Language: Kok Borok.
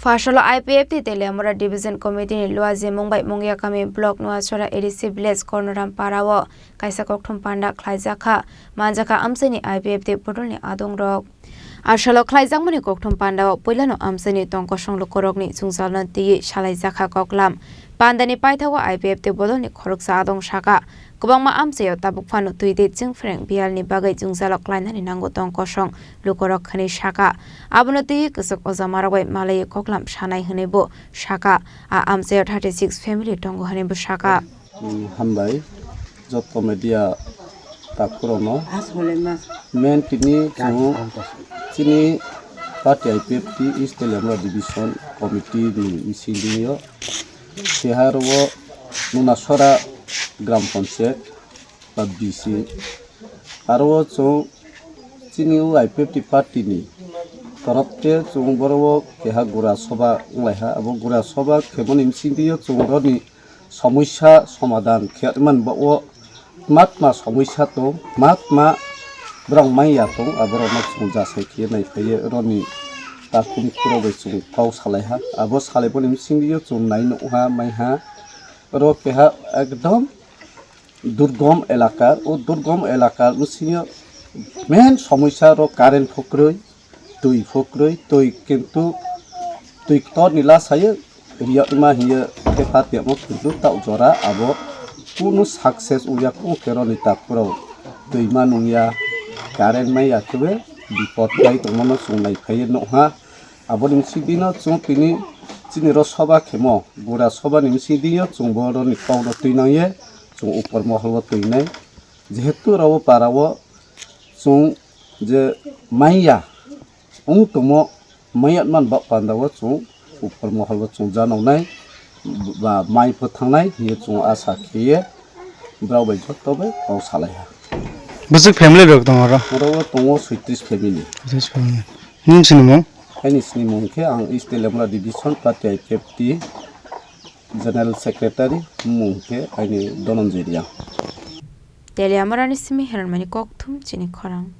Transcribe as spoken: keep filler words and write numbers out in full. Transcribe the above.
Asolo I P F T Teliamura Division Committee ni Luajimung bai Mungyakami Block Nuasora A D C Village Kornoram Para o kaisa kokthum panda khlaijakha, manjakha amchaini I P F T bodolni adongrok. Asolo khlaijakmani kokthum panda o puilano amchaini tongkosong lukurokni jwngjalno twiwi salaijakha koklam. Pandani paithago I P F T bodolni khoroksa adong saka, kwbangma amchaio tabuk phano twi tei chwngphreng biyalni bagwi jwngjalo klainani nango tongkosong lukurok hwnwi saka. Abono twiwi kwchak ojamarok bai malaiwi koklam sanai hwnwi bo saka. A amchaio thirty six family tongo hwnwi bo saka. Hmm, hambai joto media takhurokno. Main tini chwng chini party I P F T East Teliamura Division Committee ni bisingtwi o keha aro o Nunasora Gram Panchayat ba B C. Aro o chwng chini o I P F T party ni torop khe chwng boro o keha gura soba wng lai ha. Abo gura soba khemani bisingtwi o chwng roni somosya somadan khe man ba o tma tma somosya tong, tma tma borok manya tong, aborokno chwng jasai khe nai phaiwi roni takhum khuro bai chwng kok salai ha. Abo salai boni bisingtwi o chwng nai nuh ha, mai ha. Oro keha ekdom durgom elaka, o durgom elaka bisingo main somosya ro current pho kwrwi, twi pho kwrwi, twi kintu twi kotor ni la sayo riya ima hiyo khe pha temo kintu ta jora abo kunu success wngya, kunu khe roni takhurok twi ma nungya, current maya khe bipot kai tongmano chwng nai phaiwi nuh ha. Aboni bisingtwi no chwng tini chini ro soba khemo, gura soba ni bisingtwi o chwng bo roni kok no twi nang ye chwng upor mohol o twi nai. Jehetu oro o para o chwng je manya wng tongmo, manya man ba panda o chwng upor mohol o chwng janok nai ba mai pho thang nai hinwi chwng asa khe ye borok bai joto bai kok salai ha. Bwswk family rok tongo oro? Oro o tongo soitrish family. Soitrish family. Nini sinimung? Aini sinimung khe ang East Teliamura Division Party I P F T General Secretary, mung khe aini Dhananjay Reang. Teliamura ni simi Heronmani kokthum chini khorang.